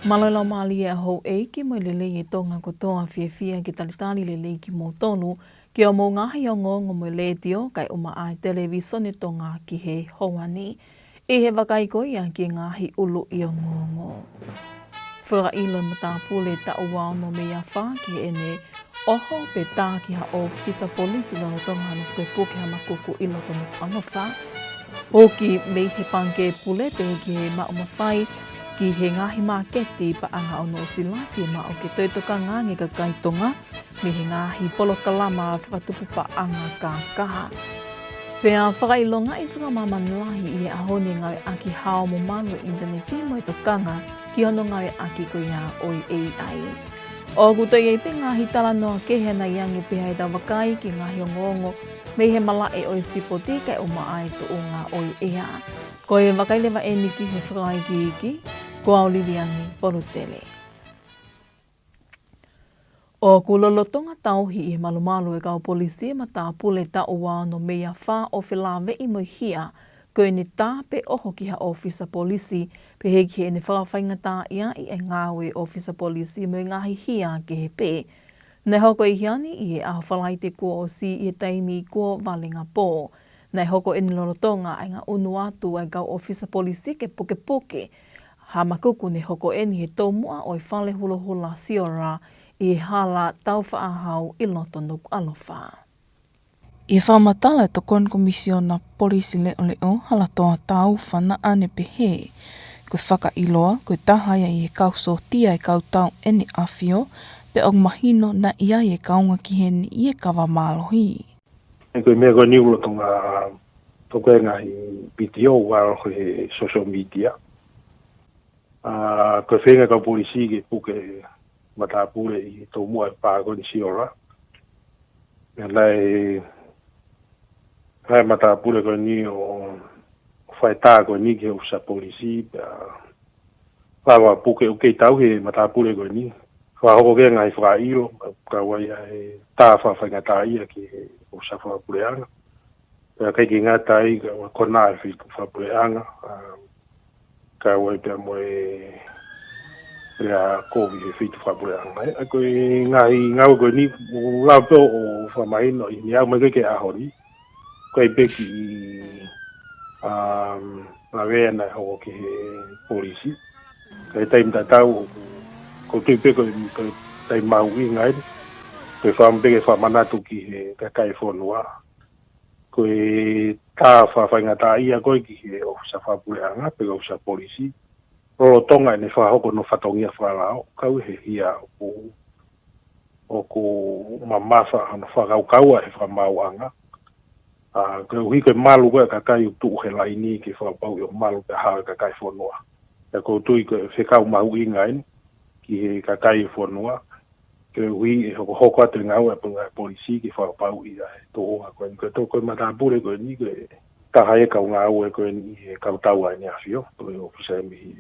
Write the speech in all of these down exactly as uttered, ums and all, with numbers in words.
Mālō e laumālie ʻa houʻeiki mo e lelei ʻa Tonga kotoa, fiefia ke talitali lelei kimoutolu ki hoʻomou ngaahi ongoongo mei he Letiō kae ʻumaʻā e Televisone Tonga ki he houa ni. ʻI he vakai ko ia ki he ngaahi ʻuluʻi ongoongo. Fakaʻilo e matāpule taʻu ua ono mei afā ki heʻene ʻoho pe tā ki ha ʻōfisa polisi lolotonga hono pukepuke ha makuku ʻi loto Nukuʻalofa. Huki mei he pangikē pule pehē ki he maʻu mafai ki he ngaahi māketi paʻanga ʻo Nuʻusila, fiemaʻu ke toe tokanga ange kakai Tonga mei he ngaahi polokalama fakatupu paʻanga kākā. Pea fakaʻilongaʻi fakamāmani lahi ʻi he ʻaho ni e ngāueʻaki hao mo malu e ʻinitaneti mo e tokanga ki hono ngāueʻaki ko ia ʻo e A I. ʻOku toe ʻi ai pē ngaahi talanoa kehe ʻanai ange pē ʻi heʻetau vakai ki he ngaahi ongoongo mei he malaʻe ʻo e sipoti kae ʻumaʻā e tuʻunga ʻo e ʻea. Ko e vakai leva eni ki he fakaikiiki, ko au Liliani Polutele. ʻOku lolotonga tauhi ʻi he malumalu e kau polisi e matāpule taʻu ua ono mei afā ʻo felāveʻi mo e hia ko ʻene tā pe ʻoho ki ha ʻōfisa polisi, pehē ki heʻene fakafaingataʻaʻiaʻi e ngāue ʻōfisa polisi mo e ngaahi hia kehe pē. Naʻe hoko ʻi Hiani ʻi he ʻaho Falaite kuo ʻosi ʻi he taimi kuo valenga pō. Naʻe hoko eni lolotonga e ngaʻunu atu ʻa e kau ʻōfisa polisi ke pukepuke ha makuku ne hoko eni he toumuʻa ʻo e fale hulohula Siora ʻi he hala Taufaʻāhau ʻi loto Nukuʻalofa. ʻI he fakamatala e Tokoni Komisiona Polisi Leʻoleʻo, Halatoa Taufa, naʻa ne pehē ko e fakaʻiloa ko e taha ia ʻi he kau sōtia e kau tau ʻEne ʻAfio, pea ʻoku mahino naʻe ʻi ai e kaunga ki heni ʻi he kava mālohi. ʻE ko e meʻa ko eni ʻoku lolotonga tokanga he B T O ua roho he social media. ʻA, ko e feinga kau polisi ke puke matāpule ʻi he toumuʻa e pā ko eni Siora. Pea naʻe, naʻe matāpule ko eni ʻo fai tā ko eni ki he ʻōfisa polisi, pea lava puke ʻoku kei tauhi e matāpule ko eni. Fakahoko ke ngaahi fakaʻilo, kau ai ʻa e tā fakafaingataʻaʻia ki he ʻōfisa fakapuleʻanga. Pea ʻikai ke ngata ai, ka ʻoku konā e feituʻu fakapuleʻanga, ʻa, kau ai pea mo e lea kovi he feituʻu fakapuleʻanga. ʻE, ʻa ko e ngaahi ngāue ko eni, ʻoku lava pē ʻo fakamahino ʻi he ʻaho mai ko ē ki he ʻaho ni. Ko e peki ʻi, um, lavea naʻe hoko ki he polisi. Ka ʻi he taimi tatau, ʻoku, ʻoku ou tui pē ko e, ko e taimi mahuʻinga eni. Ko e fakaʻamu pē ke fakamanatu ki he kakai e fonua. Ko e tā fakafaingataʻaʻia ko ē ki he ʻōfisa fakapuleʻanga, pe ko e ʻōfisa polisi. Lolotonga ʻene fakahoko hono fatongia fakalao, kau he hia ʻoku, ʻoku mamafa hono fakakaukau ʻa e fakamaauʻanga. ʻA, koeʻuhi ko e malu ko ē ʻa e kakai ʻoku tuʻu he laini ke fakapapauʻi ʻoku malu pea hao e kakai e fonua. Pea ʻoku ou tui ko e fekau mahuʻinga eni ki he kakai e fonua. Koeʻuhi ʻe hokohoko atu e ngāue ʻa e puna polisi ke fakapapauʻi ʻa e tuʻunga ko eni. Ko e toko e matāpule ko eni ko e taha e kau ngāue ko eni ʻi he kau tau ʻa ʻEne ʻAfio, ko e ʻōfisa M E.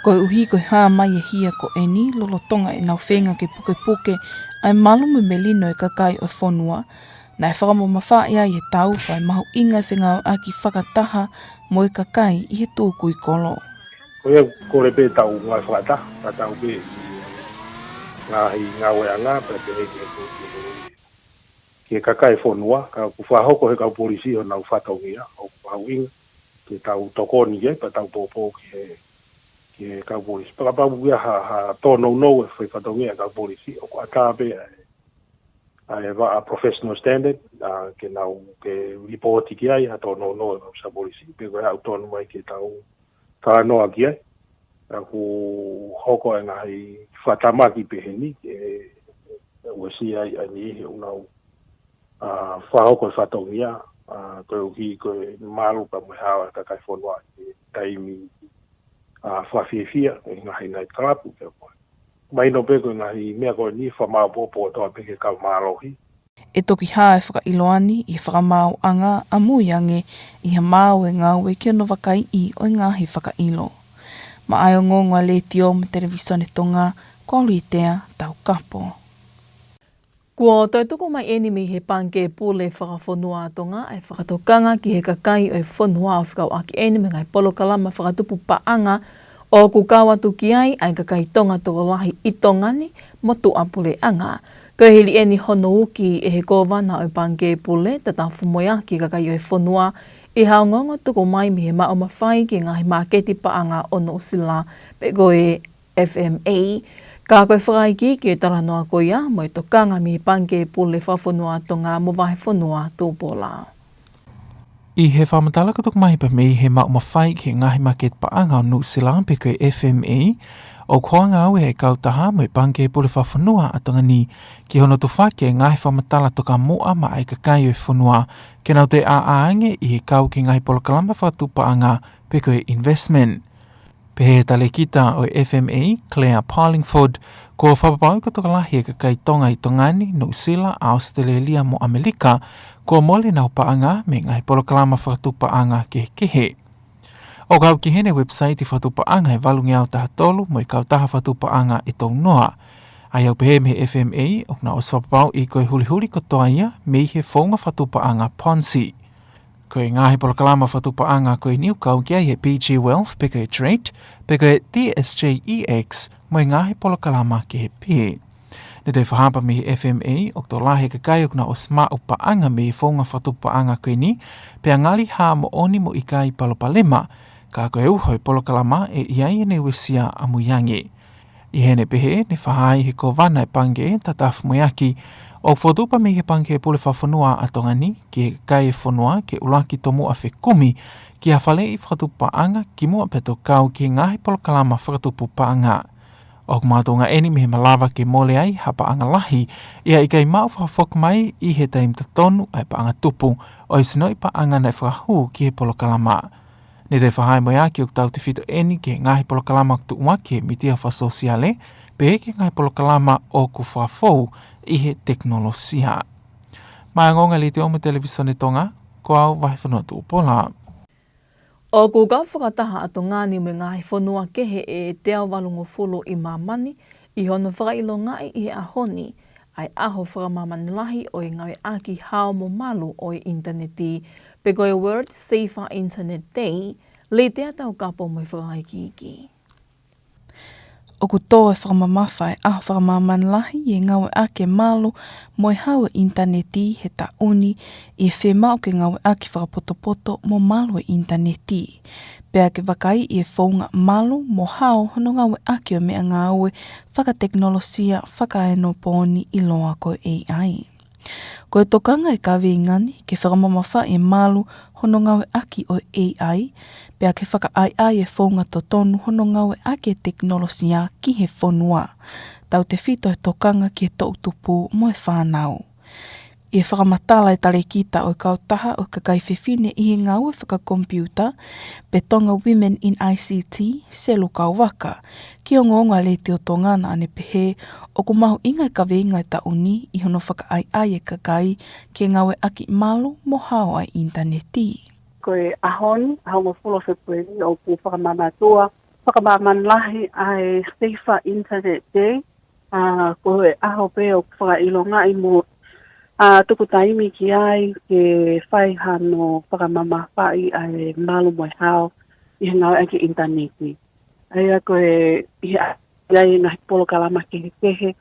Koeʻuhi ko e hā mai e hia ko eni, lolotonga ʻenau feinga ke pukepuke ʻa e malu mo e melino e kakai ʻo e fonua, naʻe fakamamafaʻi ai e tau fai mahuʻinga e fengāueʻaki fakataha mo e kakai ʻi he tukui kolo. Ko ia kole pē tau ngāue fakataha, ka tau pē ʻi he ngaahi ngāueʻanga, pea pehē ki he, ki he kakai e fonua, ka ʻoku fakahoko he kau polisi honau fatongia, ʻoku mahuʻinga ke tau tokoni ki ai, pea tau pōpō ki he, ki he kau polisi. Pea kapau ʻoku ʻi ai ha, ha tōnounou e fai fatongia e kau polisi, ʻoku ʻatā pē ʻa e, ʻa e vaʻa professional standard, ʻa, ke nau, ke lipooti ki ai ha tōnounou e kau polisi, pe ko e hā ʻoku tonu mai ke tau talanoa ki ai. ʻOku hoko e ngaahi fakatamaki peheni, ke uesia ai ʻa e niʻihi ʻoku nau, ʻa, fakahoko e fatongia, ʻa, koeʻuhi ko e malu pea mo e hao e kakai e fonua ʻi he taimi, ʻa, fakafiefia, ʻi he ngaahi night club, pea mo e. Mahino pē ko e ngaahi meʻa ko eni fakamāʻopoʻopo kotoa pē ki he kau mālohi. ʻE toki hā e fakaʻiloa ni ʻi he fakamaauʻanga ʻamui ange ʻi ha maau e ngāue ki hono vakaiʻi ʻo e ngaahi fakaʻilo. Maʻa e ongoongo ʻa e Letiō mo e Televisone Tonga, ko Litea Taukapo. Kuo toe tuku mai eni mei he Pangikē Pule Fakafonua ʻa Tonga e fakatokanga ki he kakai ʻo e fonua ʻo fekauʻaki eni mo e ngaahi polokalama fakatupu paʻanga ʻOku kau atu ki ai ʻa e kakai Tonga tokolahi ʻi Tonga ni mo tuʻapuleʻanga. Ko e hili eni hono uki ʻe he Kōvana ʻo e Pangikē Pule, Tatafu Moeaki, kakai ʻo e fonua ʻi ha ongoongo tuku mai mei he maʻu mafai ki he ngaahi māketi paʻanga ʻo Nuʻusila pe ko e F M A. Ka ko e fakaikiiki ʻo e talanoa ko ia mo e tokanga mei he Pangikē Pule Fakafonua ʻa Tonga mo Vahefonua Tupola. ʻI he fakamatala kuo tuku mai pea mei he maʻu mafai ki he ngaahi māketi paʻanga ʻo Nuʻusila pe ko e F M A, ʻoku hoa ngāue ʻa e kautaha mo e Pangikē Pule Fakafonua ʻa Tonga ni ki hono tufaki e ngaahi fakamatala tokamuʻa maʻa e kakai ʻo e fonua ke nau toe ʻāʻā ange ʻi he kau ki he ngaahi polokalama fakatupu paʻanga pe ko e investment. Pehē ʻe he talēkita ʻo e F M A, Claire Pollingford, kuo fakapapauʻi ko e tokolahi e kakai Tonga ʻi Tonga ni, Nuʻusila, ʻAositelēlia mo ʻAmelika kuo mole ʻenau paʻanga mei he ngaahi polokalama fakatupu paʻanga kehekehe. ʻOku kau ki heni e website fakatupu paʻanga ʻe valungeau taha tolu mo e kautaha fakatupu paʻanga ʻe tolu noa. ʻA ia ʻoku pehē mei he F M A, ʻoku nau ʻosi fakapapauʻi ko e hulihuli kotoa ia mei he founga fakatupu paʻanga Ponzi. Ko e ngaahi polokalama fakatupu paʻanga ko eni ʻoku kau ki ai e P G Wealth pe ko e Trade, pe ko e T S J E X, mo e ngaahi polokalama kehe pē. Ne toe fakahā pea mei he F M A, ʻoku tokolahi e kakai ʻoku nau ʻosi maʻu paʻanga mei he founga fakatupu paʻanga ko eni, pea ngali hā moʻoni mo ʻikai palopalema, ka ko e uho e polokalama ʻe ʻi ai ʻene uesia ʻamui ange. ʻI heʻene pehē, ne fakahā ʻe he Kōvana ʻo e Pangikē, Tatafu Moeaki, ʻoku fokotuʻu pea mei he Pangikē Pule Fakafonua ʻa Tonga ni ki he kakai ʻo e fonua ke ʻuluaki tomuʻa fekumi ki ha faleʻi fakatupu paʻanga kimuʻa pea toki kau ki he ngaahi polokalama fakatupu paʻanga. ʻOku makatuʻunga eni mei he malava ke mole ai ha paʻanga lahi, ʻi ha ʻikai maʻu fakafoki mai ʻi he taimi totonu ʻa e paʻanga tupu ʻo e sinoʻi paʻanga naʻe fakahū ki he polokalama. Ne toe fakahā ʻe Moeaki ʻoku tautefito eni ki he ngaahi polokalama ʻoku tuʻu ʻaki ʻe he mītia fakasōsiale, pehē ki he ngaahi polokalama ʻoku fakafou ʻi he tekinolosia. Maʻá e ongoongo ʻa e Letiō mo e Televisone Tonga, ko au Vahefonua Tupola. ʻOku kau fakataha ʻa Tonga ni mo e ngaahi fonua kehe ʻe teau valungofulu ʻi māmani ʻi hono fakaʻilongaʻi ʻi he ʻaho ni ʻa e ʻaho fakamāmani lahi ʻo e ngāueʻaki hao mo malu ʻo e ʻinitaneti, pe ko e World Safer Internet Day. Litea Taukapo mo e fakaikiiki. ʻOku tō e fakamamafa e ʻaho fakamāmani lahi ʻi he ngāueʻaki e malu mo e hao e ʻinitaneti he taʻu ni, ʻi he fiemaʻu ke ngāueʻaki fakapotopoto mo malu e ʻinitaneti, pea ke vakaiʻi e founga malu mo hao hono ngāueʻaki ʻo e meʻangāue fakatekinolosia fakaeonopooni ʻiloa ko e A I. Ko e tokanga e kaveinga ni ke fakamamafaʻi e malu hono ngāueʻaki ʻo e A I, pea ke fakaʻaiʻai e founga totonu hono ngāueʻaki e tekinolosia ki he fonua, tautefito e tokanga ki he toʻutupu mo e fānau. ʻI he fakamatala e talēkita ʻo e kautaha ʻo e kakai fefine ʻi he ngāue fakakomipiuta, pe Tonga Women in I C T, Selu Kauvaka, ki he ongoongo ʻa e Letiō Tonga, naʻá ne pehē ʻoku mahuʻinga e kaveinga e taʻu ni ʻi hono fakaʻaiʻai e kakai ke ngāueʻaki malu mo hao ʻa e ʻinitaneti. Ko e ʻaho ni, ʻaho hongofulu ʻo Fēpueli, ʻoku fakamamatua, fakamāmani lahi ʻa e Safer Internet Day, ʻa, ko e ʻaho pē ʻoku fakaʻilongaʻi mo, ʻa, tuku taimi ki ai ke fai hano fakamamafaʻi ʻa e malu mo e hao ʻi he ngāueʻaki ʻinitaneti. ʻA ia ko e, ʻi he ʻa, ʻi ai e ngaahi polokalama kehekehe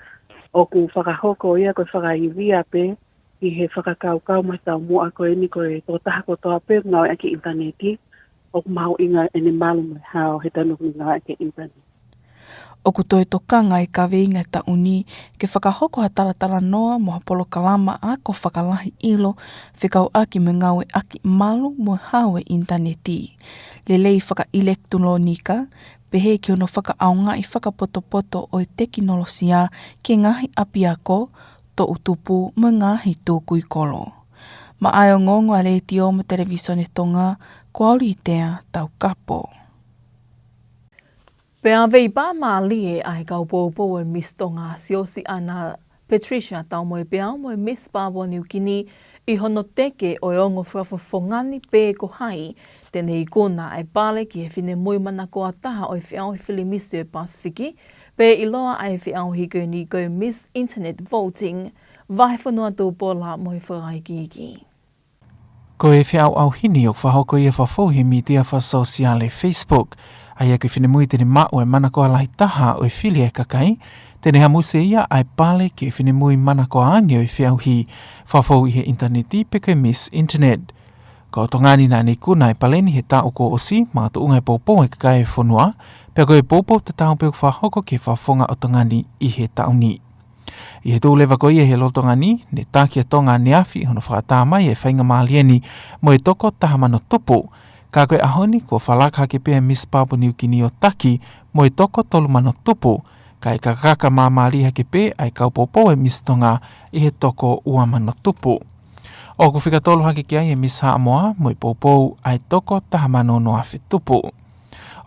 ʻoku fakahoko ia ko e fakaivia pē ʻi he fakakaukau mo e taumuʻa ko eni ko e tokotaha kotoa pē ngāueʻaki ʻinitaneti, ʻoku mahuʻinga ʻene malu mo e hao he taimi ʻoku ne ngāueʻaki ʻinitaneti. ʻOku toe tokanga e kaveinga e taʻu ni ke fakahoko ha talatalanoa mo ha polokalama ako fakalahi ʻilo fekauʻaki mo e ngāueʻaki malu mo e hao e ʻinitaneti, lelei fakaʻilekitulōnika, pehē ki hono fakaʻaongaʻi fakapotopoto ʻo e tekinolosia ki he ngaahi ʻapiako, toʻutupu mo e ngaahi tukui kolo. Maʻá e ongoongo ʻa e Letiō mo e Televisone Tonga, ko au Litea Taukapo. Pea veipā mālie ʻa e kau poupou ʻo e Miss Tonga, Siosiʻana Patricia Taumoepeau mo e Miss Papua New Guinea, ʻi hono teke ʻo e ongo fakafofonga ni pe ko hai te ne ikuna ʻa e pale ki he finemui manakoa taha ʻo e feʻauhi fili Miss ʻo e Pasifiki, pe ʻiloa ʻa e feʻauhi ko eni ko e Miss Internet Voting. Vahefonua Tupola mo e fakaikiiki. Ko e feʻauʻauhi ni ʻoku fakahoko ia fakafou he mītia fakasōsiale Facebook, ʻa ia ko e finemui te ne maʻu e manakoa lahi taha ʻo e fili ʻa e kakai, te ne hamusi ia ʻa e pale ki he finemui manakoa ange ʻo e feʻauhi, fafou ʻi he ʻinitaneti pe ko e Miss Internet. Ko Tonga ni naʻa ne ikuna e pale ni he taʻu kuo ʻosi, makatuʻunga e poupou ʻa e kakai e fonua, pea ko e poupou tatau pē ʻoku fakahoko ki he fakafofonga ʻo Tonga ni ʻi he taʻu ni. ʻI he tuʻu leva ko ia he lolotonga ni, ne taki ʻa Tonga ʻaneafi ʻi hono fakatā mai e faingamālie ni mo e toko taha mano tupu. Ka ko e ʻaho ni, kuo fakalaka hake pē ʻa e Miss Papua New Guinea ʻo taki mo e toko tolu mano tupu, kae kakaka māmālie hake pē ʻa e kau poupou ʻa e Miss Tonga ʻi he toko ua mano tupu. ʻOku fika tolu hake ki ai e Miss Haʻamoa mo e poupou ʻa e toko taha mano ono afe tupu.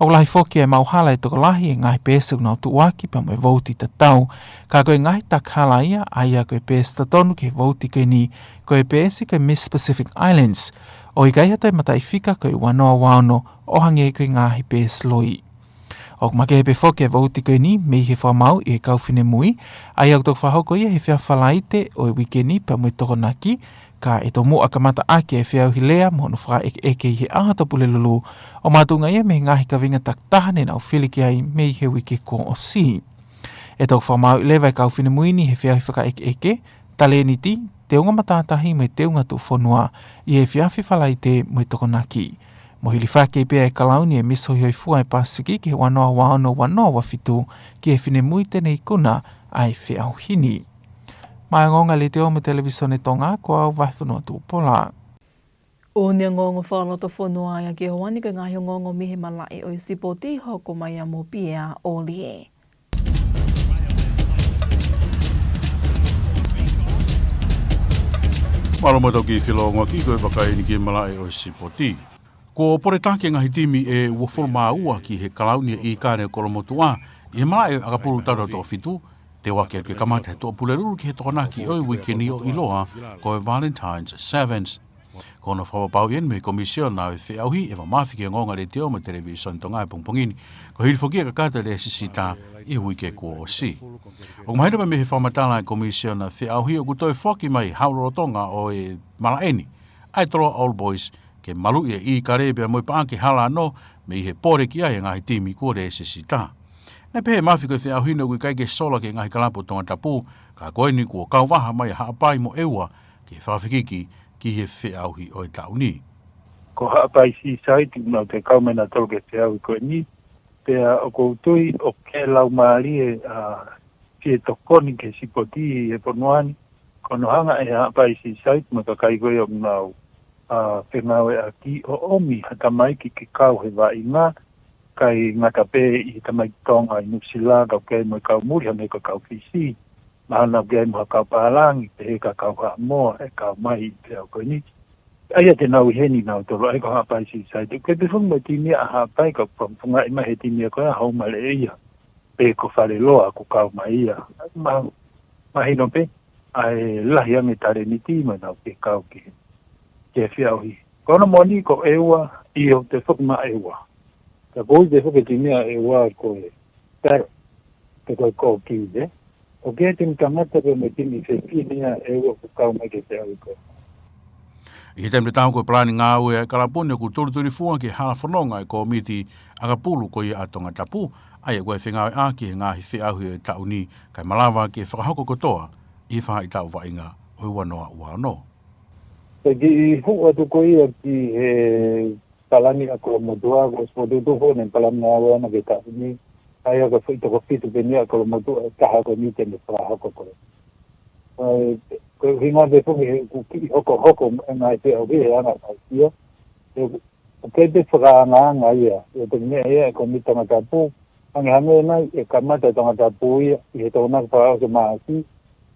ʻOku lahi foki e maʻuhala e tokolahi e ngaahi peesi ʻoku nau tuʻuaki pea mo e vouti tatau. Ka ko e ngaahi taki hala ia, ʻa ia ko e peesi totonu ki he vouti ko eni, ko e peesi ko e Miss Pacific Islands. ʻOku ʻikai ha toe mataʻifika ko e ua noa ua ono ʻo hangē ko e ngaahi peesi loi. ʻOku makehe pē foki e vouti ko eni mei he fakamaau ʻi he kau finemui, ʻa ia ʻoku toki fakahoko ia he efiafi Falaite ʻo e uike ni pea mo e Tokonaki, ka ʻe tomuʻa kamata ʻaki e feʻauhi lea mo hono fakaʻekeʻeke ʻi he ʻaho Tuʻapulelulu, ʻo makatuʻunga ia mei he ngaahi kaveinga takitaha ne nau fili ki ai mei he uike kuo ʻosi. ʻE toki fakamaauʻi leva e kau finemui ni he feʻauhi fakaʻekeʻeke, talēniti, teunga matātahi mo e teunga tuʻufonua ʻi he efiafi Falaite mo e Tokonaki. Mo hilifaki pē ʻa e kalauni e Miss Hoihoifua ʻa e Pasifiki ki he ua noa ua ono ua noa ua fitu ki he finemui te ne ikuna ʻa e feʻauhi ni. Maʻá e ongoongo ʻa e Letiō mo e Televisone Tonga, ko au Vahefonua Tupola. ʻOku ne ongoongo fakalotofonua ia ki he ʻaho ni, ko e ngaahi ongoongo mei he malaʻe ʻo e sipoti, hoko mai ia mo Pia ʻOlie. Mālō mo e tau kiʻi felōngoaki, ko e vakai eni ki he malaʻe ʻo e sipoti. Kuo pole taki e ngaahi timi ʻe uofulu mā ua ki he kalauni ʻa e ʻIkale ʻo Kolomotuʻa ʻi he malaʻe ʻakapulu tautau toko fitu, teuaki atu ke kamata he Tuʻapulelulu ki he Tokonaki ʻo e uike ni ʻo ʻiloa ko e Valentine's Sevens. Ko hono fakapapauʻi eni mei he Komisiona ʻo e Feʻauhi, ʻEva Mafi, ki he ongoongo ʻa e Letiō mo e Televisone Tonga he pongipongi ni, ko e hili foki ia e kakato e lēsisita ʻi he uike kuo ʻosi. ʻOku mahino mai mei he fakamatala ʻa e Komisiona Feʻauhi ʻoku toe foki mai he haʻu lolotonga ʻo e malaʻe ni ʻa e Toloa Old Boys ke maluʻi e ʻIkale pea mo e paʻake hala ano mei he pole ki ai e ngaahi timi kuo lēsisita. Naʻe pehē ʻe Mafi ko e feʻauhi ni ʻoku ʻikai ke sola ki he ngaahi kalapu ʻo Tongatapu, ka ko eni kuo kauvaha mai ʻa Haʻapai mo ʻEua ke fakafekiki ki he feʻauhi ʻo e taʻu ni. Ko Haʻapai Seaside ʻoku nau toe kau mai nautolu ki he feʻauhi ko eni, pea ʻoku ou tui ʻoku kei laumālie ʻa e tokoni ki he sipoti ʻi he fonua ni, ko hono hanga ʻe Haʻapai Seaside mo e kakai ko ia ʻoku nau, ʻa, fengāueʻaki ʻo ʻomi ha tamaiki ke kau he vaʻinga, ʻikai ngata pē ʻi he tamaiki Tonga ʻi Nuʻusila, ka ʻoku kei mo e kau muli, hangē ko e kau Fisi, mahalo ʻoku kei mo ha kau pālangi, pehē ki he kau Haʻamoa ʻe kau mai ʻi he feʻauhi ko eni. ʻA ia te nau ʻi heni nautolu, ʻa ia ko Haʻapai Seaside. ʻOku kei pē foki mo e timi ʻa Haʻapai, ka ʻoku fakafungaʻi mai he timi ko ia ʻa Haumaleʻeia, pe ko Faleloa ʻoku kau mai ia. Ma-, mahino pē ʻa e lahi ange talēniti mo ʻenau kei kau ki he, ki he feʻauhi. Ko hono moʻoni ko ʻEua, ʻio, te u foki maʻa ʻEua. Ka ʻoku ou tui foki e timi ʻa ʻEua ko e tara, pe ko e kōkī, ē? ʻOku ʻi ai e timi tangata pea mo e timi fefine ʻa ʻEua ʻoku kau mai ki he feʻauhi ko ē. ʻI he taimi tatau, ko e palani ngāue ʻa e kalapu ni ʻoku tulitulifua ki he hala fononga ʻa e kōmiti ʻakapulu ko ia ʻa Tongatapu, ʻa ia ʻoku fengāueʻaki he ngaahi feʻauhi ʻo e taʻu ni, kae malava ke fakahoko kotoa ʻi he faʻahitaʻu vaʻinga ʻo e ua noa ua ono. Pea kiʻi hū atu ko ia ki he palani ʻa Kolomotuʻa, ko e sipoti tupu ne palani ngāue ʻana ki he taʻu ni, ʻa ia ko e foʻi toko fitu pē eni ʻa Kolomotuʻa ʻe taha ko eni te ne fakahoko ko ē. ʻA ia, ko e ʻuhinga pē foki he ʻoku kiʻi hokohoko e ngaahi feʻauhi he anga ʻo e tau ia. ʻOku kei pē fakaangaanga ia, ʻe toki meʻa ia ʻe he kōmiti Tongatapu, hangehangē nai ʻe kamata ʻe Tongatapu ia ʻi he Tokonaki fakaʻosi ʻo Maʻasi,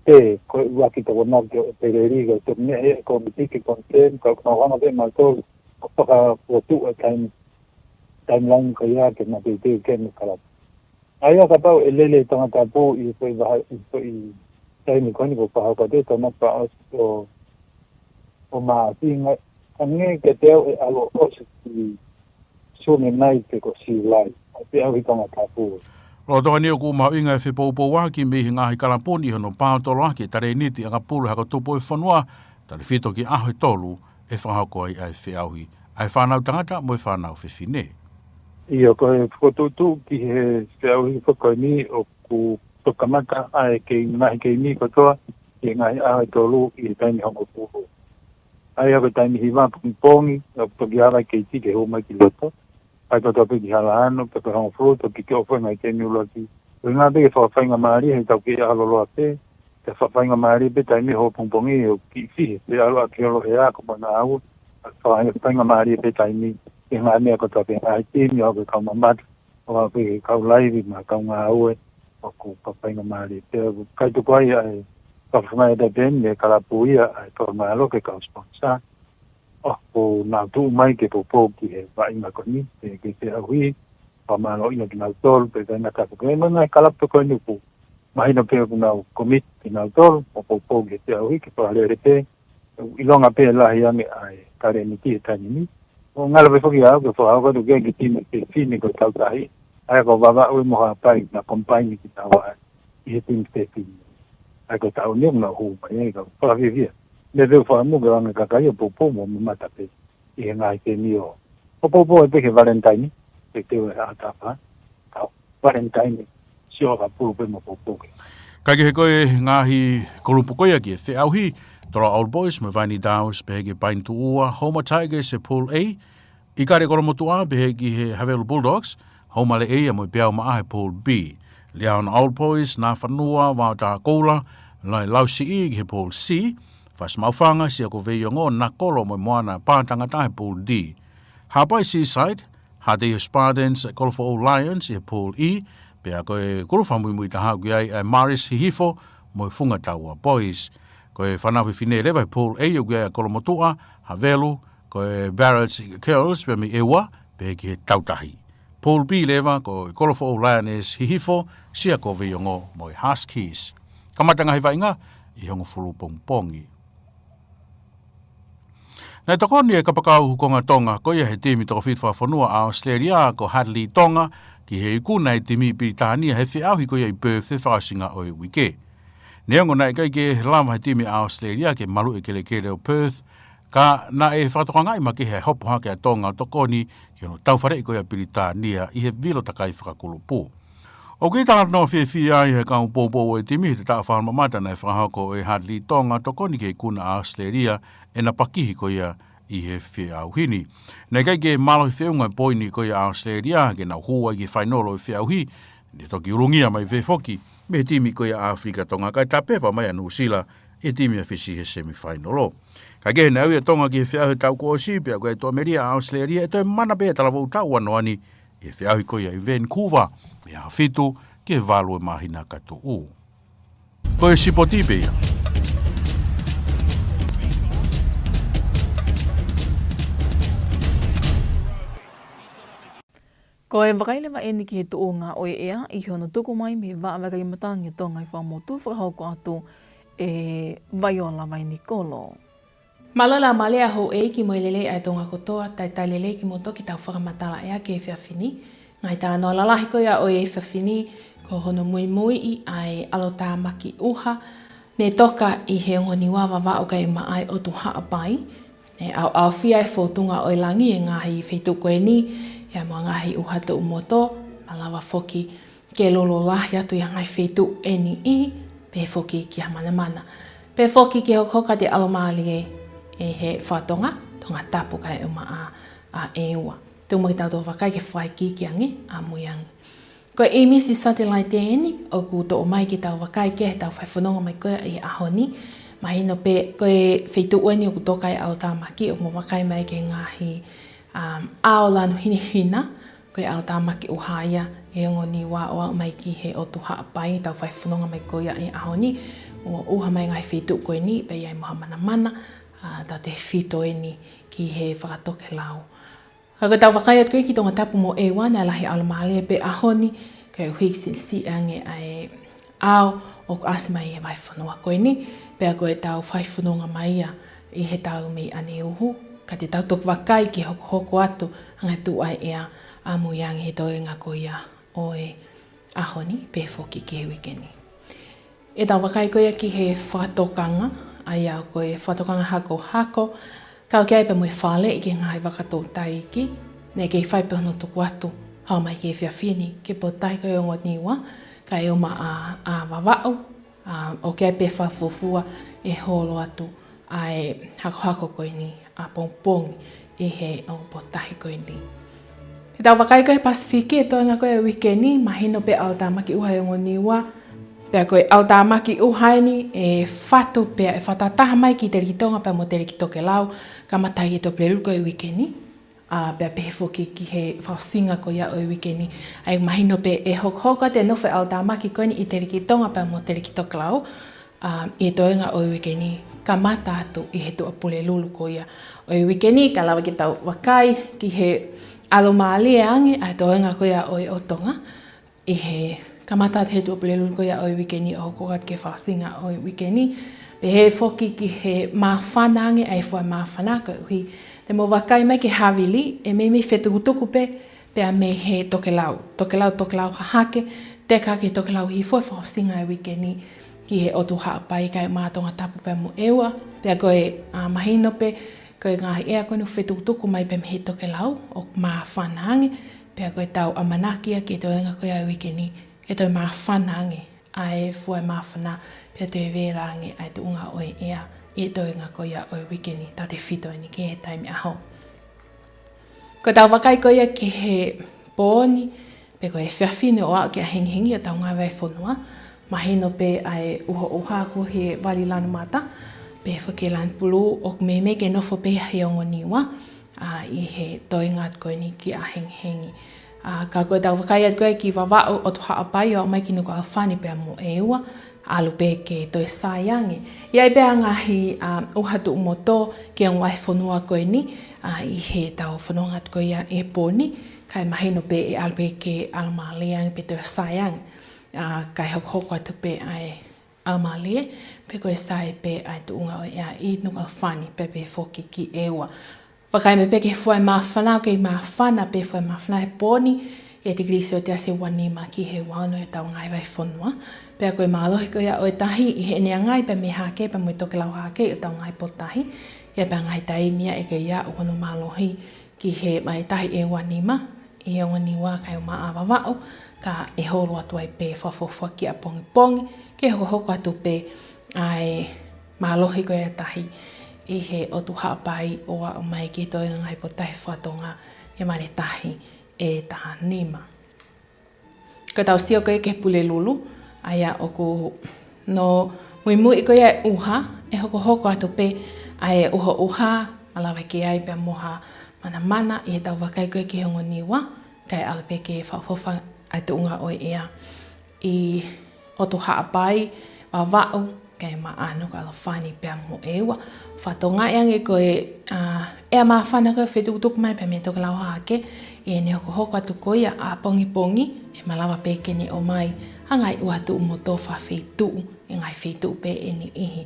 pe ko e ʻuluaki Tokonaki ʻo ʻEpeleli, ka ʻe toki meʻa ia ʻe he kōmiti ke confirm, ka ʻoku nau hanga pē mautolu ʻo fakafotuʻa e taimi, timeline ko ia ke mateuteu ki ai mo e kalapu. ʻA ia kapau ʻe lele Tongatapu ʻi he foʻi vaha-, ʻi he foʻi taimi ko eni ʻoku fakahoko atu e Tokonaki fakaʻosi ʻo, ʻo Maʻasi, hangē kiate au ʻe ʻalu ʻo ʻosi ki Sune nai pe ko Siulai, ʻa e feʻauhi Tongatapu. Lolotonga ni ʻoku mahuʻinga e fepoupouaki mei he ngaahi kalapu ni ʻi hono paotoloaki e talēniti ʻakapulu he ako tupu ʻo e fonua, tautefito ki he ʻaho ʻe tolu ʻe fakahoko ai ʻa e feʻauhi ʻa e fānau tangata mo e fānau fefine. ʻIo, ko e fokotuʻutuʻu ki he feʻauhi foki ko eni ʻoku toki kamata ʻa e kei ngaahi keimi kotoa, ki he ngaahi ʻaho ʻe tolu ʻi he taimi hongofulu. ʻA ia ko e taimi hiva pongipongi, ʻoku toki ava e keiti ke hū mai ki loto. ʻA ia kotoa pē ki Halaano, pea ko e hongofulu, toki kiʻi ʻofa ngaahi keimi ʻuluaki. Ko e ngaahi pē ke fakafaingamālie, he tau kei ʻalu loloa pē, ke fakafaingamālie pē taimi hongofulu pongipongi, ʻo kiʻi fihi, pea ʻalu ʻaki holo he ako mo e ngāue, fakafaingamālie pē taimi, ke ngaahi meʻa kotoa pē ngaahi timi, ʻo ke kau mamata, ʻo ke kau laivi, mo e kau ngāue, ʻoku fakafaingamālie. Pea ʻoku ʻikai tuku ai ʻa e fakafaingamālie pē ni, ʻe kalapu ia, ʻa e fakamālō ki he kau sponsor, ʻoku nau tuʻu mai ke poupou ki he vaʻinga ko eni, ke, ke feʻauhi, fakamālōʻia kinautolu, pea ʻikai ngata ai ka ko e ngaahi kalapu ko eni ʻoku mahino pē ʻoku nau commit kinautolu, ʻo poupou ki he feʻauhi, ke fakalele pē, ʻilonga pē lahi ange ʻa e talēniti he taimi ni. ʻO ngalo pē foki au, ke fakahoko atu ki he timi fefine ko e Tautahi, ʻa ia ko Vavaʻu mo Haʻapai, na combine kitaua ai, ʻi he timi fefine. ʻA ia ko e taʻu ni ʻoku nau hū mai ai, ka fakafiefia. Meʻa pē ʻoku fakamū ke anga kakai ʻo poupou mo mamata pē ʻi he ngaahi keimi ʻo. ʻO poupou atu ki he Valentine, ke teu e ʻatapa, ka Valentine, sio ka pulu pē mo poupou ke. Ka ki he ko e ngaahi kulupu ko ia ki he feʻauhi, Toloa Old Boys mo e Vaini Downs, pehē ki he Paini Tuʻua, Houma Tigers he Pool A, ʻIkale Kolomotuʻa, pehē ki he Havelu Bulldogs, Houma Leʻeia mo e Peau Maʻa he Pool B. Liahona Old Boys, Nafanua, Vaotakoula, Lai Lausiʻi ki he Pool C, Fasi Maʻufanga, Siako Veiongo, Nakolo mo e Moana Pātangata he Pool D. Haʻapai Seaside, Haʻateiho Spartans, Kolofoʻou Lions he Pool E, pea ko e kulupu fakamuimui taha ʻoku ʻi ai ʻa e Maris Hihifo mo e Fungataua Boys. Ko e fānau fefine leva he Pool A ʻoku ʻi ai ʻa Kolomotuʻa, Havelu, ko e Barrett Girls pea mei ʻEua, pehē ki he Tautahi. Pool B leva ko e Kolofoʻou Lioness Hihifo, Siako Veiongo mo e Huskies. Kamata ngaahi vaʻinga ʻi he hongofulu pongipongi. Naʻe tokoni e kapakau konga Tonga ko ia he timi toko fitu fakafonua ʻa ʻAositelēlia ko Hadlee Tonga ki he ikuna e timi Pilitānia he feʻauhi ko ia ʻi Perth he fakaʻosinga ʻo e uike. Neongo naʻe ʻikai ke lava he timi ʻa ʻAositelēlia ke maluʻi e kelekele ʻo Perth, ka naʻe fakatokangaʻi makehe e hopo hake ʻa Tonga ʻo tokoni ki hono taufaleʻi ko ia ʻa Pilitānia ʻi he vilo takai fakakulupu. ʻOku ʻi ai e talanoa fiefia ai he kau poupou ʻo e timi he taʻu fakaongo mamata naʻe fakahoko ʻe Hadlee Tonga tokoni ki he ikuna ʻa ʻAositelēlia ʻena pakihi ko ia ʻi he feʻauhi ni. Naʻe ʻikai ke mālohi feʻunga e poini ko ia ʻa ʻAositelēlia ke nau hū ai ki he fainolo ʻo e feʻauhi, ne toki ulungia mai pē foki mei he timi ko ia ʻa ʻAfilika Tonga, kae tapeva mai ʻa Nuʻusila ʻi he timi ʻa Fisi he semifainolo. Kae kehe naʻe ui ʻa Tonga ki he feʻauhi he taʻu kuo ʻosi, pea ko e toʻomelie ʻa ʻAositelēlia ʻe toe mana pē ʻa e talavou taʻu ua noa ni ʻi he feʻauhi ko ia ʻi Vancouver, mei he fitu ki he valu ʻo e māhina ka tuʻu. Ko e sipoti pē ia. Ko e vakai leva eni ki he tuʻunga ʻo e ʻea ʻi hono tuku mai mei he Vaʻa Vakai Matangi ʻo Tonga ʻi Fuaʻamotu, fakahoko atu ʻe Vaiola Vainikolo. Mālō e laumālie ʻa houʻeiki mo e lelei ʻa e Tonga kotoa, talitali lelei kimoutolu ki heʻetau fakamatala ʻea ki he efiafi ni. Ngaahi talanoa lalahi ko ia ʻo e efiafi ni, ko hono muimuiʻi ʻa e ʻalotāmaki ʻuha ne toka ʻi he ongo Niua, Vavaʻu kae ʻumaʻā e ʻOtu Haʻapai. Ne ʻaoʻaofia e fōtunga ʻo e langi ʻi he ngaahi feituʻu ko eni, pea mo e ngaahi ʻuha tuʻumotu, malava foki ke lolo lahi atu ʻi he ngaahi feituʻu ʻe niʻihi, pehē foki ki Hamanamana. Pehē foki ki he hokohoko atu e ʻalomālie ʻi he fakatonga, Tongatapu kae ʻumaʻā ʻa ʻEua. Tuku muʻa ke tau toe vakai ki he fakaikiiki ange ʻamui ange. Ko e ʻīmisi satelaite eni ʻoku toʻo mai ke tau vakai ki ai heʻetau fai fononga mai ko ia ʻi he ʻaho ni. Mahino pē ko e feituʻu eni ʻoku toka ai e ʻalotāmaki, ʻoku mou vakai mai ki he ngaahi, um, ʻao lanu hinehina, ko e ʻalotāmaki ʻuha ia ʻi he ongo Niua ʻo aʻu mai ki he ʻOtu Haʻapai, tau fai fononga mai ko ia ʻi he ʻaho ni, ʻo ʻuha mai e ngaahi feituʻu ko eni, pea ʻi ai mo Hamanamana, ʻa, tautefito eni ki he fakatokelau. Ka ko ʻetau vakai atu ko ia ki Tongatapu mo ʻEua, naʻe lahi e ʻalomālie pē ʻaho ni, koeʻuhi ko e siʻisiʻi ange ʻa e ʻao ʻoku ʻasi mai he vahefonua ko eni, pea ko ʻetau fai fononga mai ia ʻi he tau mei ʻaneuhu, ka te tau toki vakai ki he hokohoko atu ʻa e ngaahi tuʻu ʻa e ʻea ʻamui ange he toenga ko ia ʻo e ʻaho ni, pehē foki ki he uike ni. ʻEtau vakai ko ia ki he fakatokanga, ʻa ia ko e fakatokanga hakohako, kau ki ai pea mo e faleʻi ki he ngaahi vaka toutai iiki, naʻe kei fai pē hono tuku atu Haʻu mai ki he efiafi ni ki he potutahi ko ē ongo Niua, kae ʻumaʻā ʻa Vavaʻu, ʻa, ʻoku ʻi ai pē fakafuofua ʻe holo atu ʻa e hakohako ko eni ʻapongipongi ʻi he ongo potutahi ko eni. Pea tau vakai ko ē he Pasifiki he toenga ko ē ʻo e uike ni, mahino pē ʻalu tāmaki ʻuha e ongo Niua, pea ko e ʻalu tāmaki ʻuha eni ʻe fatu pea ʻe fakatahataha mai ki Telekitonga pea mo Telekitokelau, kamata ʻi he Tuʻapulelulu ko ē ʻo e uike ni. ʻA, pea pehē foki ki he fakaʻosinga ko ia ʻo e uike ni. ʻA ia mahino pē ʻe hokohoko atu e nofo e ʻalu tāmaki ko eni ʻi Telekitonga pea mo Telekitokelau, ʻa, ʻi he toenga ʻo e uike ni, kamata atu ʻi he Tuʻapulelulu ko ia ʻo e uike ni, ka lava ke tau vakai ki he ʻalomālie ange ʻa e toenga ko ia ʻo e ʻOtu Tonga, ʻi he kamata atu he Tuʻapulelulu ko ia ʻo e uike ni ʻo hokohoko atu ki he fakaʻosinga ʻo e uike ni. Pehē foki ki he māfana ange ʻa e fua māfana koeʻuhi te mou vakai mai ki he havili, ʻe meimei fetukutuku pē, pea mei he tokelau. Tokelau, tokelau hahake, teka ki he Tokelau Hihifo he fakaʻosinga e uike ni ki he ʻOtu Haʻapai kae ʻumaʻā Tongatapu pea mo ʻEua. Pea ko e, ʻa, mahino pē, ko e ngaahi ʻea ko eni ʻoku fetukutuku mai pē mei he tokelau, ʻoku māfana ange, pea ko ʻetau ʻamanaki ia ki he toenga ko ia ʻo e uike ni, ke toe māfana ange ʻa e fua māfana, pea toe vela ange ʻa e tuʻunga ʻo e ʻea ʻi he toenga ko ia ʻo e uike ni, tautefito eni ki he taimi ʻaho. Ko ʻetau vakai ko ia ki he pō ni, pe ko e efiafi ni ʻo aʻu ki ʻahengihengi ʻo ʻetau ngaahi vahefonua, mahino pē ʻa e ʻuhoʻuha ko ē he vali lanu mata, pehē foki ki he lanu pulū, ʻoku meimei ke nofo pē he ongo Niua, ʻa, ʻi he toenga atu ko eni ki ʻahengihengi. ʻA, ka ko ʻetau vakai atu ko ē ki Vavaʻu, ʻOtu Haʻapai ʻo aʻu mai ki Nukuʻalofa ni pea mo ʻEua, ʻalu pē ke toe sai ange. ʻI ai pē ʻa e ngaahi, ʻa, ʻuha tuʻu motu ki he ongo vahefonua ko eni, ʻa, ʻi heʻetau fononga atu ko ia he pō ni, kae mahino pē ʻe ʻalu pē ke ʻalomālie ange pe toe sai ange. ʻA, kae hokohoko atu pē ʻa e ʻalomālie, pe ko e sai pē ʻa e tuʻunga ʻo e ʻea ʻi Nukuʻalofa ni, pea pehē foki ki ʻEua. Vakai mai pē ki he fua māfana, ʻoku kei māfana pē fua māfana he pō ni, ʻi he tikilī Selesiasi ʻe ua nima ki he ua ono ʻi hotau ngaahi vahefonua. Pea ko e mālohi ko ia ʻo e tahi ʻi heʻene ʻangai pē mei hahake pea mo e tokelau hahake ʻi hotau ngaahi potutahi, ʻi ai pē ʻa e ngaahi taimi ia ʻe kei aʻu hono mālohi ki he male tahi ʻe ua nima, ʻi he ongo Niua kae ʻumaʻā Vavaʻu, ka ʻe holo atu ai pē fakafuofua ki ʻapongipongi, ke hokohoko atu pē ʻa e mālohi ko ia e tahi ʻi he ʻOtu Haʻapai ʻo aʻu mai ki he toenga ngaahi potutahi faka-Tonga he male tahi ʻe taha nima. Ko ʻetau sio ko ē ki he Pulelulu, ʻa ia ʻoku nō muimui ko ia e ʻuha, ʻe hokohoko atu pē ʻa e ʻuhoʻuha, malava ke ʻi ai pē mo ha manamana ʻi heʻetau vakai ko ē ki he ongo Niua, kae ʻalu pē ke fakaʻofoʻofa ʻa e tuʻunga ʻo e ʻea ʻi ʻOtu Haʻapai, Vavaʻu, kae ʻumaʻā Nukuʻalofa ni pea mo ʻEua. Fakatokangaʻi ange ko e, ʻa, ʻea māfana ko ē ʻoku fetukutuku mai pē mei he tokelau hahake, ʻi heʻene hokohoko atu ko ia ʻapongipongi, ʻe malava pē ke ne ʻomai ha ngaahi ʻuha tuʻu motu fakafeituʻu, ʻi he ngaahi feituʻu pē ʻe niʻihi,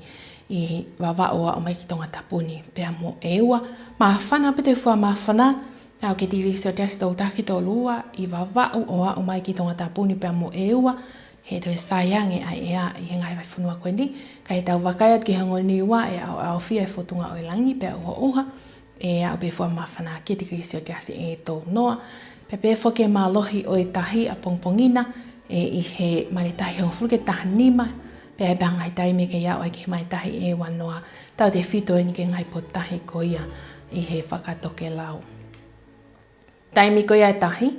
ʻi Vavaʻu ʻo aʻu mai ki Tongatapu ni pea mo ʻEua. Māfana pē toe fua māfana, aʻu ki he tikilī Selesiasi tolu taha ki he tolu ua, ʻi Vavaʻu ʻo aʻu mai ki Tongatapu ni pea mo ʻEua, he toe sai ange ʻa e ʻea ʻi he ngaahi vahefonua ko eni, ka ʻi heʻetau vakai atu ki he ongo Niua ʻe ʻaoʻaofia e fōtunga ʻo e langi pea ʻuhoʻuha, ʻe aʻu pē fua māfana ki he tikilī Selesiasi ʻe tolu noa, pea pehē foki ki he mālohi ʻo e tahi ʻapongipongi na, ʻe ʻi he male tahi hongofulu ki he taha nima, pea ʻi ai pē ʻa e ngaahi taimi ʻe kei aʻu ai ki he male tahi ʻe ua noa, tautefito eni ki he ngaahi potutahi ko ia ʻi he fakatokelau. Taimi ko ia e tahi,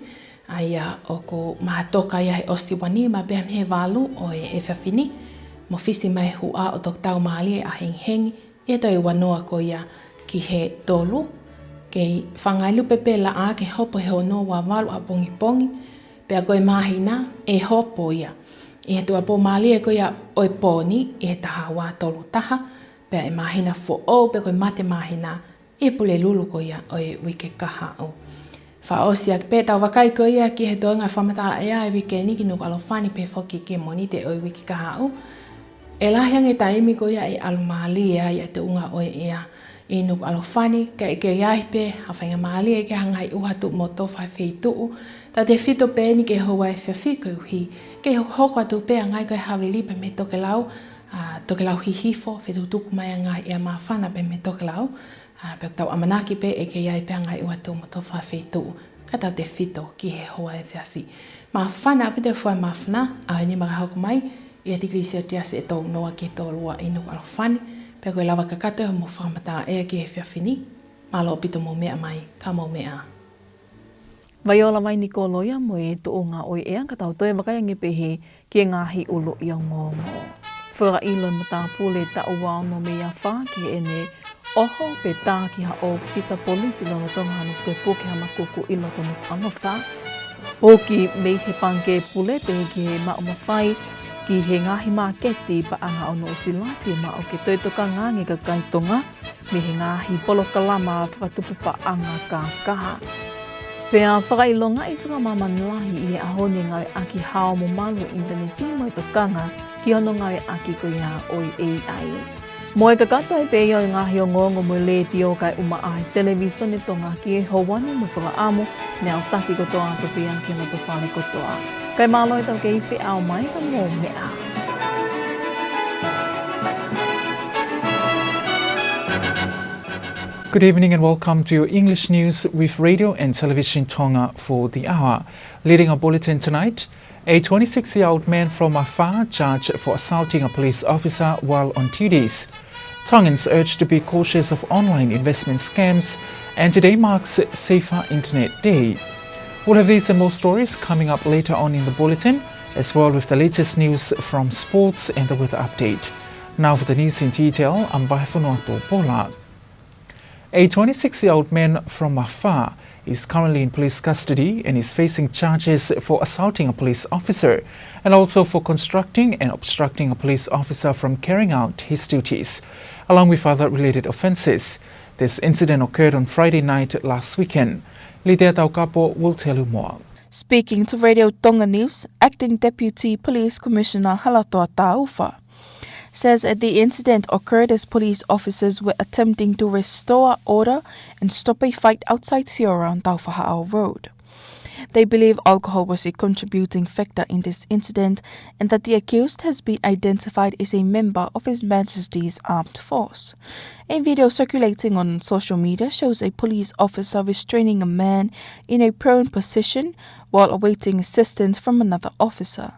ʻa ia ʻoku mātoka ia he ʻosi ua nima pea mei he valu ʻo e efiafi ni, mofisi mai e huʻa ʻo tokotau mālie ʻahengihengi, ʻi he toe ua noa ko ia ki he tolu, kei fanga lupe pē laʻā ke hopo he ono ua valu ʻapongipongi, pea ko e māhina ʻe hopo ia ʻi he tuʻuapō mālie ko ia ʻo e pō ni ʻi he taha ua tolu taha, pea ʻe māhina foʻou pe ko e mate māhina ʻi he Pulelulu ko ia ʻo e uike kahaʻu. Fakaʻosi ʻaki pē ʻetau vakai ko ia ki he toenga fakamatala ʻea e uike ni ki Nukuʻalofa ni pea foki ki he Mōnite ʻo e uike kahaʻu, ʻe lahi ange e taimi ko ia ʻe ʻalomālie ai ʻa e tuʻunga ʻo e ʻea ʻi Nukuʻalofa ni, kae ʻikai ke ʻi ai pē ha faingamālie ke ʻi ai ha ngaahi ʻuha tuʻu motu fakafeituʻu, tautefito pē eni ki he houa efiafi koeʻuhi ke hokohoko atu pē ʻa e ngaahi ko ē havili pea mei he tokelau, ʻa, Tokelau Hihifo, fetukutuku mai ʻa e ngaahi ʻea māfana pea mei he tokelau, ʻa, pea ʻoku tau ʻamanaki pē ʻe kei ʻi ai pē ʻa e ngaahi ʻuha tuʻu motu fakafeituʻu, Ka tau tefito ki he houa efiafi. Māfana ʻaupito e fua māfana, ʻaho ni ʻe hoko mai ʻi ha tikilī selesiasi ʻe tolu noa ki he tolu ua ʻi Nukuʻalofa ni, pea ko e lava kakato e mo fakamatala ʻea ki he efiafi ni. Mālō ʻaupito mo e meʻa mai, ka mou meʻa ā. Vaiola Vainikoloa mo e tuʻunga ʻo e ʻea, ka tau toe vakai ange pē heni ki he ngaahi ʻuluʻi ongoongo. Fakaʻilo e matāpule taʻu ua ono mei he afā ki heʻene ʻoho pe tā ki ha ʻōfisa polisi lolotonga hano pukepuke ha makuku ʻi loto Nukuʻalofa. Huki mei he pangikē pule pehē ki he maʻu mafai ki he ngaahi māketi paʻanga ʻo Nuʻusila, fiemaʻu ke toe tokanga ange e kakai Tonga mei he ngaahi polokalama fakatupu paʻanga kākā. Pea fakaʻilongaʻi fakamāmani lahi ʻi he ʻaho ni e ngāueʻaki hao mo malu ʻo e ʻinitaneti mo e tokanga ki hono ngāueʻaki ko ia ʻo e A I. Mo e kakato ai pē ia ʻo e ngaahi ongoongo mei he Letiō kae ʻumaʻā e Televīsone Tonga ki he houa ni, mo e fakaʻamu ne aʻutaki kotoa atu pē ia ki loto fale kotoa. Kae mālō e tau kei feʻao mai, ka mou meʻa ā. Good evening and welcome to your English news with Radio and Television Tonga for the hour. Leading our bulletin tonight, a twenty-six-year-old man from Afā charged for assaulting a police officer while on duties. Tongans urged to be cautious of online investment scams, and today marks Safer Internet Day. We'll have these and more stories coming up later on in the bulletin, as well with the latest news from sports and the weather update. Now for the news in detail, I'm Vaifunoa Topola. A twenty-six-year-old man from Afā is currently in police custody and is facing charges for assaulting a police officer and also for constructing and obstructing a police officer from carrying out his duties, along with other related offences. This incident occurred on Friday night last weekend. Litea Taukapo will tell you more. Speaking to Radio Tonga News, Acting Deputy Police Commissioner Halatoa Taufa says the incident occurred as police officers were attempting to restore order and stop a fight outside Siora on Taufahaʻao Road. They believe alcohol was a contributing factor in this incident and that the accused has been identified as a member of His Majesty's Armed Force. A video circulating on social media shows a police officer restraining a man in a prone position while awaiting assistance from another officer.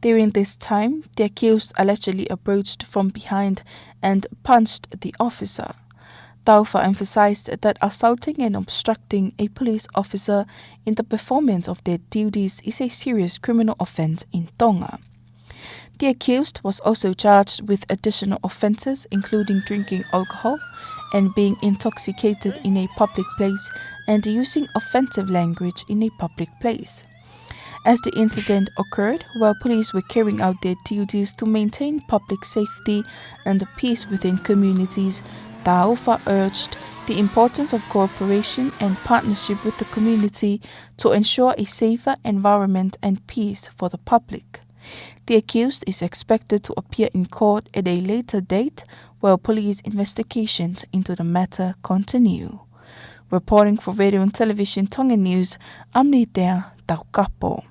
During this time, the accused allegedly approached from behind and punched the officer. Taufa emphasized that assaulting and obstructing a police officer in the performance of their duties is a serious criminal offence in Tonga. The accused was also charged with additional offences, including drinking alcohol and being intoxicated in a public place and using offensive language in a public place. As the incident occurred, while police were carrying out their duties to maintain public safety and peace within communities, Taufa urged the importance of cooperation and partnership with the community to ensure a safer environment and peace for the public. The accused is expected to appear in court at a later date while police investigations into the matter continue. Reporting for Radio and Television Tonga News, I'm Litea Taukapo.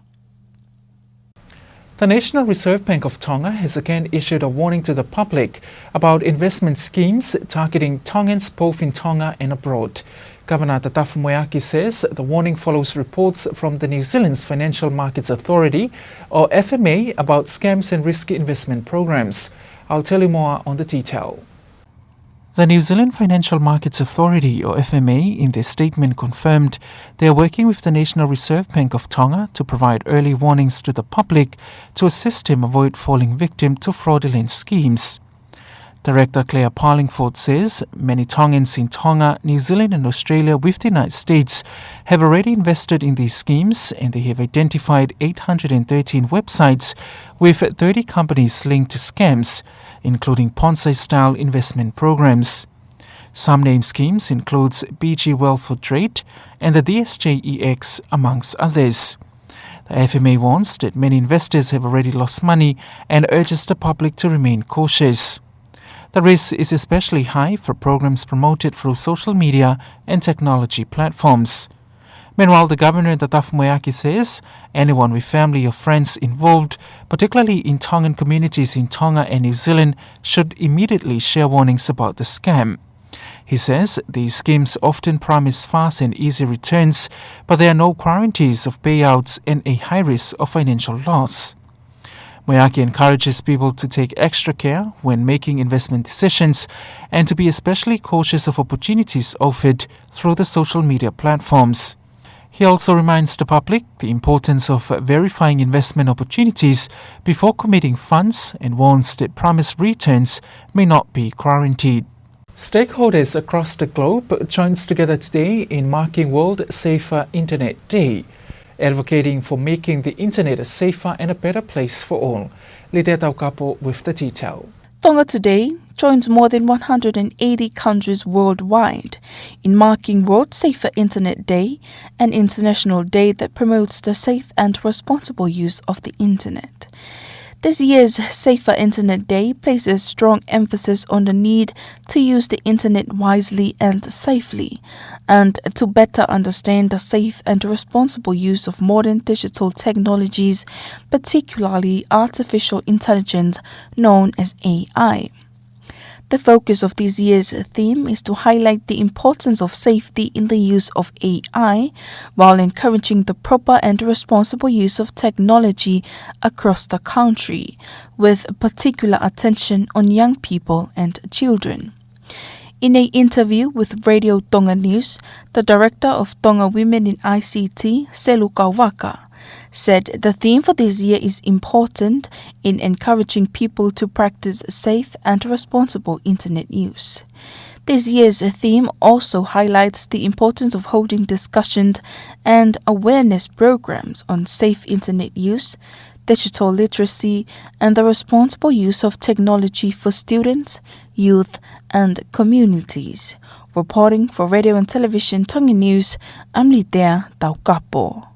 The National Reserve Bank of Tonga has again issued a warning to the public about investment schemes targeting Tongans both in Tonga and abroad. Governor Tatafu Moeaki says the warning follows reports from the New Zealand's Financial Markets Authority, or F M A, about scams and risky investment programs. I'll tell you more on the detail. The New Zealand Financial Markets Authority, or F M A, in their statement confirmed they are working with the National Reserve Bank of Tonga to provide early warnings to the public to assist them avoid falling victim to fraudulent schemes. Director Claire Parlingford says many Tongans in Tonga, New Zealand and Australia with the United States have already invested in these schemes, and they have identified eight hundred and thirteen websites with thirty companies linked to scams, including Ponzi-style investment programs. Some named schemes includes B G Wealth for Trade and the D S J E X, amongst others. The F M A warns that many investors have already lost money and urges the public to remain cautious. The risk is especially high for programs promoted through social media and technology platforms. Meanwhile, the governor, Tatafu Moeaki, says anyone with family or friends involved, particularly in Tongan communities in Tonga and New Zealand, should immediately share warnings about the scam. He says these schemes often promise fast and easy returns, but there are no guarantees of payouts and a high risk of financial loss. Moeaki encourages people to take extra care when making investment decisions and to be especially cautious of opportunities offered through the social media platforms. He also reminds the public the importance of verifying investment opportunities before committing funds and warns that promised returns may not be guaranteed. Stakeholders across the globe joins together today in marking World Safer Internet Day, advocating for making the internet a safer and a better place for all. Litea Taukapo with the detail. Tonga Today joins more than one hundred and eighty countries worldwide in marking World Safer Internet Day, an international day that promotes the safe and responsible use of the internet. This year's Safer Internet Day places strong emphasis on the need to use the internet wisely and safely, and to better understand the safe and responsible use of modern digital technologies, particularly artificial intelligence known as A I. The focus of this year's theme is to highlight the importance of safety in the use of A I, while encouraging the proper and responsible use of technology across the country, with particular attention on young people and children. In an interview with Radio Tonga News, the director of Tonga Women in I C T, Selu Kauvaka, said the theme for this year is important in encouraging people to practice safe and responsible internet use. This year's theme also highlights the importance of holding discussions and awareness programs on safe internet use, digital literacy, and the responsible use of technology for students, youth, and communities. Reporting for Radio and Television Tonga News, I'm Litea Taukapo.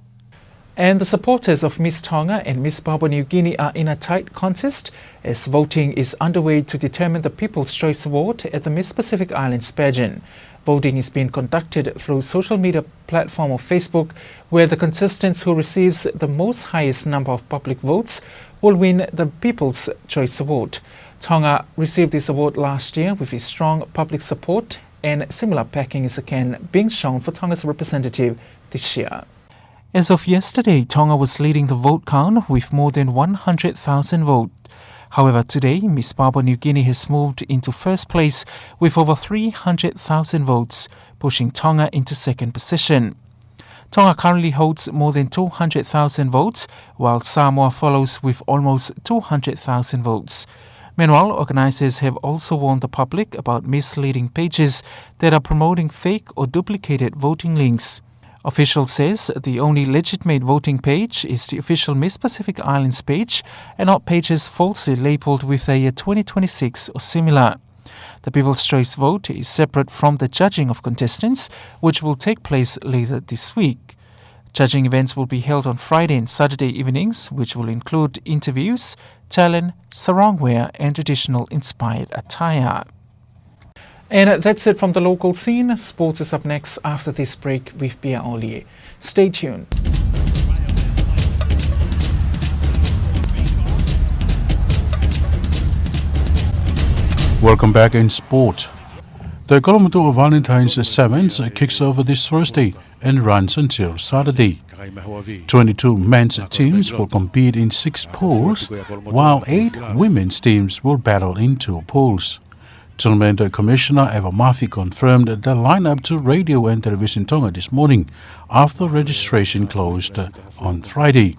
And the supporters of Miss Tonga and Miss Papua New Guinea are in a tight contest as voting is underway to determine the People's Choice Award at the Miss Pacific Islands pageant. Voting is being conducted through social media platform of Facebook, where the contestants who receives the most highest number of public votes will win the People's Choice Award. Tonga received this award last year with its strong public support, and similar backing is again being shown for Tonga's representative this year. As of yesterday, Tonga was leading the vote count with more than one hundred thousand votes. However, today, Miss Papua New Guinea has moved into first place with over three hundred thousand votes, pushing Tonga into second position. Tonga currently holds more than two hundred thousand votes, while Samoa follows with almost two hundred thousand votes. Meanwhile, organizers have also warned the public about misleading pages that are promoting fake or duplicated voting links. Official says the only legitimate voting page is the official Miss Pacific Islands page and not pages falsely labeled with a twenty twenty-six or similar. The People's Choice vote is separate from the judging of contestants, which will take place later this week. Judging events will be held on Friday and Saturday evenings, which will include interviews, talent, sarong wear, and traditional inspired attire. And that's it from the local scene. Sports is up next after this break with Pia Olie. Stay tuned. Welcome back in sport. The Kolomotuʻa Valentine's Sevens kicks off this Thursday and runs until Saturday. Twenty-two men's teams will compete in six pools, while eight women's teams will battle in two pools. Tournament Commissioner Eva Mafi confirmed the lineup to Radio and Television Tonga this morning after registration closed on Friday.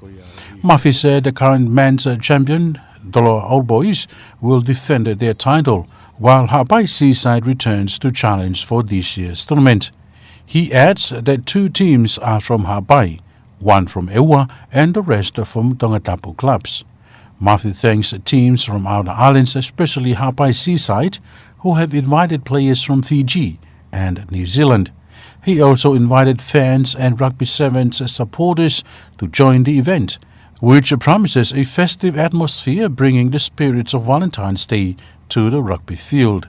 Mafi said the current men's champion, Toloa Old Boys, will defend their title, while Haʻapai Seaside returns to challenge for this year's tournament. He adds that two teams are from Haʻapai, one from ʻEua, and the rest from Tongatapu clubs. Mafi thanks teams from outer islands, especially Haʻapai Seaside, who have invited players from Fiji and New Zealand. He also invited fans and Rugby Sevens supporters to join the event, which promises a festive atmosphere, bringing the spirits of Valentine's Day to the rugby field.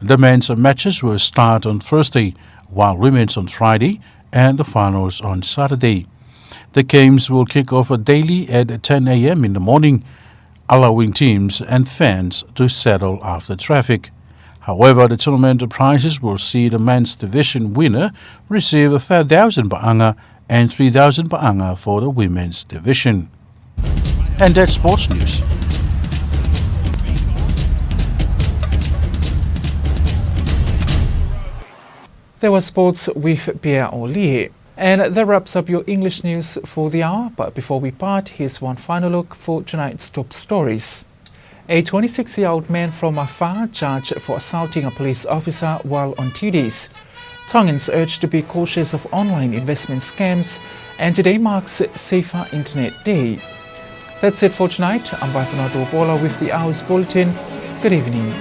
The men's matches will start on Thursday, while women's on Friday, and the finals on Saturday. The games will kick off daily at ten a.m. in the morning, allowing teams and fans to settle after traffic. However, the tournament prizes will see the men's division winner receive five thousand paʻanga and three thousand paʻanga for the women's division. And that's sports news. There was sports with Pierre Olie. And that wraps up your English news for the hour, but before we part, here's one final look for tonight's top stories. A twenty-six-year-old man from Afar charged for assaulting a police officer while on duties. Tongans urged to be cautious of online investment scams, and today marks Safer Internet Day. That's it for tonight. I'm Vaifanoa Tupola with the hour's bulletin. Good evening.